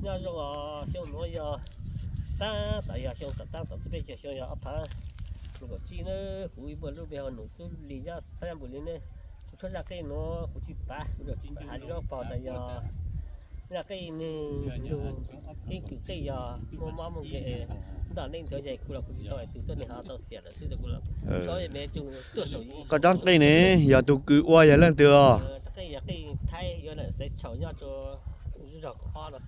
Nyob zoo os, xyoo nuav yog taab tom, yog xyoo tom taab tom txug peb caug xyoo, yog ob phav nees nkaum tsib na. Kuv muaj lub npe hu Num Xub Lis, nyob Xab Npum Lis ne. Kuv tshuab zaj qej nuav kuv tsis pav, kuv tsis pav has zaub pog tas yog zaj qej nwg lug keeb kwm qej yog muaj mob muaj nkeeg, ntaus neej ntuav yaig kuv los kuv tsis tau tug tuab neeg ho tau xiam lawm xwb, kuv los tso me tug tuaj saum. Koj tsob qej ne, yog tug kws ua yog leej twg os? Tsob qej yog qej Thaib, yuav lawm xaiv tshau nyob rua zog kom ob no.